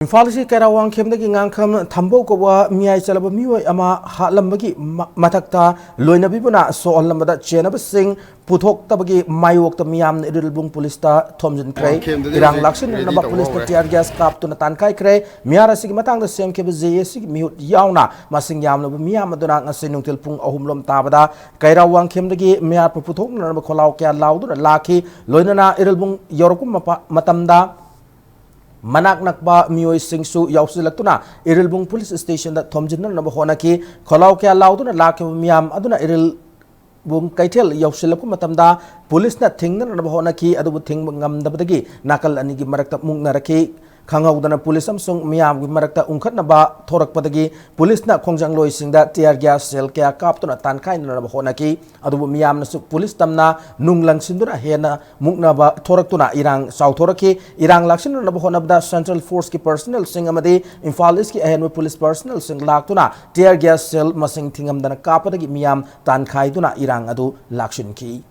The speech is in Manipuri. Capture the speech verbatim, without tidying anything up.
ꯏꯝꯐꯥꯜ ꯑꯁꯤ ꯀꯩꯔꯥꯋꯥꯡꯈꯦꯝꯗꯒꯤ ꯉꯥꯡꯈꯝ ꯊꯝꯕꯧ ꯀꯧꯕ ꯃꯤꯌꯥꯏ ꯆꯜꯂꯕ ꯃꯤꯑꯣꯏ ꯑꯃ ꯍꯥꯠꯂꯝꯕꯒꯤ ꯃ-, ꯃꯊꯛꯇ ꯂꯣꯏꯅꯕꯤꯕꯨꯅ ꯁꯣꯛꯍꯜꯂꯝꯕꯗ ꯆꯦꯟꯅꯕꯁꯤꯡ ꯄꯨꯊꯣꯛꯇꯕꯒꯤ ꯃꯥꯌꯣꯛꯇ ꯃꯤꯌꯥꯝꯅ ꯏꯔꯤꯜꯕꯨꯡ ꯄꯨꯂꯤꯁꯇ ꯊꯣꯝꯖꯤꯟꯈ꯭ꯔꯦ꯫ ꯋꯥꯡꯈꯦꯝꯗꯗꯤ ꯏꯔꯥꯡ ꯍꯧꯖꯤꯛ ꯂꯥꯛꯁꯤꯟꯅꯅꯕ ready ꯇꯧꯕ ꯄꯨꯂꯤꯁꯅ ꯍꯧꯔꯦ꯫ Tear gas ꯀꯥꯞꯇꯨꯅ ꯇꯥꯟꯈꯥꯏꯈ꯭ꯔꯦ꯫ ꯃꯤꯍꯥꯠ ꯑꯁꯤꯒꯤ ꯃꯇꯥꯡꯗ ꯁꯤ ꯑꯦꯝ ꯀꯦꯕ ꯖꯦ ꯑꯦ ꯁꯤꯒꯤ ꯃꯤꯍꯨꯠ ꯌꯥꯎꯅ ꯃꯁꯤꯡ ꯌꯥꯝꯂꯕ ꯃꯤꯌꯥꯝ ꯑꯗꯨꯅ ꯉꯁꯤ ꯅꯨꯡꯊꯤꯜ ꯄꯨꯡ ꯑꯍꯨꯝ ꯂꯣꯝ ꯇꯥꯕꯗ ꯀꯩꯔꯥꯋꯥꯡꯈꯦꯝꯗꯒꯤ ꯃꯤꯍꯥꯠꯄꯨ ꯄꯨꯊꯣꯛꯅꯅꯕ ꯈꯣꯜꯂꯥꯎ ꯀꯌꯥ ꯂꯥꯎꯗꯨꯅ ꯂꯥꯛꯈꯤ꯫ ꯂꯣꯏꯅꯅ ꯏꯔꯤꯜꯕꯨꯡ ꯌꯧꯔꯛꯄ ꯃꯄ-, ꯃꯇꯝꯗ ꯃꯅꯥꯛ ꯅꯛꯄ ꯃꯤꯑꯣꯏꯁꯤꯡꯁꯨ ꯌꯥꯎꯁꯤꯜꯂꯛꯇꯨꯅ ꯏꯔꯤꯜꯕꯨꯡ ꯄꯨꯂꯤꯁ ꯁ꯭ꯇꯦꯁꯟꯗ ꯊꯣꯝꯖꯤꯟꯅꯅꯕ ꯍꯣꯠꯅꯈꯤ꯫ ꯈꯣꯜꯂꯥꯎ ꯀꯌꯥ ꯂꯥꯎꯗꯨꯅ ꯂꯥꯛꯈꯤꯕ ꯃꯤꯌꯥꯝ ꯑꯗꯨꯅ ꯏꯔꯤꯜꯕꯨꯡ ꯀꯩꯊꯦꯜ ꯌꯧꯁꯤꯜꯂꯛꯄ ꯃꯇꯝꯗ ꯄꯨꯂꯤꯁꯅ ꯊꯤꯡꯅꯅꯕ ꯍꯣꯠꯅꯈꯤ, ꯑꯗꯨꯕꯨ ꯊꯤꯡꯕ ꯉꯝꯗꯕꯗꯒꯤ ꯅꯥꯀꯜ ꯑꯅꯤꯒꯤ ꯃꯔꯛꯇ ꯃꯨꯛꯅꯔꯛꯈꯤ꯫ ꯈꯪꯍꯧꯗꯅ ꯄꯨꯂꯤꯁ ꯑꯃꯁꯨꯡ ꯃꯤꯌꯥꯝꯒꯤ ꯃꯔꯛꯇ ꯎꯪꯈꯠꯅꯕ ꯊꯣꯔꯛꯄꯗꯒꯤ ꯄꯨꯂꯤꯁꯅ ꯈꯣꯡꯖꯪꯂꯣꯏꯁꯤꯡꯗ tear gas shell ꯀꯌꯥ ꯀꯥꯞꯇꯨꯅ ꯇꯥꯟꯈꯥꯏꯅꯅꯕ ꯍꯣꯠꯅꯈꯤ꯫ ꯑꯗꯨꯕꯨ ꯃꯤꯌꯥꯝꯅꯁꯨ ꯄꯨꯂꯤꯁ ꯇꯝꯅ ꯅꯨꯡ ꯂꯪꯁꯤꯟꯗꯨꯅ ꯍꯦꯟꯅ ꯃꯨꯛꯅꯕ ꯊꯣꯔꯛꯇꯨꯅ ꯏꯔꯥꯡ ꯆꯥꯎꯊꯣꯔꯛꯈꯤ꯫ ꯏꯔꯥꯡ ꯂꯥꯛꯁꯤꯟꯅꯅꯕ ꯍꯣꯠꯅꯕꯗ central forceꯀꯤ personnelꯁꯤꯡ ꯑꯃꯗꯤ ꯏꯝꯐꯥꯜ ꯏꯁꯀꯤ ꯑꯍꯦꯟꯕ ꯄꯨꯂꯤꯁ personnelꯁꯤꯡ ꯂꯥꯛꯇꯨꯅ tear gas shell ꯃꯁꯤꯡ ꯊꯤꯉꯝꯗꯅ ꯀꯥꯞꯄꯗꯒꯤ ꯃꯤꯌꯥꯝ ꯇꯥꯟꯈꯥꯏꯗꯨꯅ ꯏꯔꯥꯡ ꯑꯗꯨ ꯂꯥꯛꯁꯤꯟꯈꯤ꯫